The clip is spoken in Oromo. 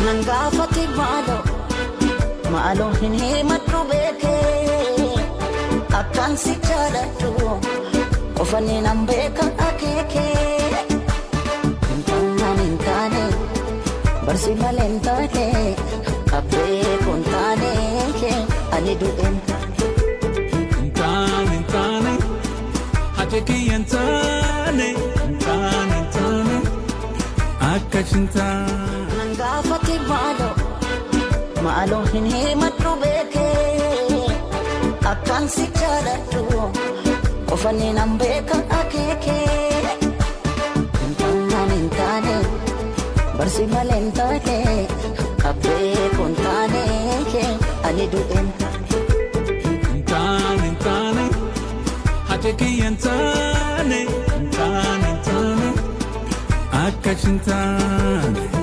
Nan gaafate maaloo maaloo hin himadhu beekee akkaan si jaaladhu qofani nan beeka akeekee. Hin taane hin taane barsi malee hin taane abbee kun taane ani du'een. Hin taane hin taane haati kiyya hin taane hin taane hin taane akkas hin taane. Nan gaafate maaloo maaloo hin himadhu beekee akkaan si jaaladhu qofani nan beeka akeekee. Hin taane hin taane barsi malee hin taane abbee kun taane ani du'een. Hin taane hin taane haati kiyya hin taane hin taane hin taane akkas hin taane.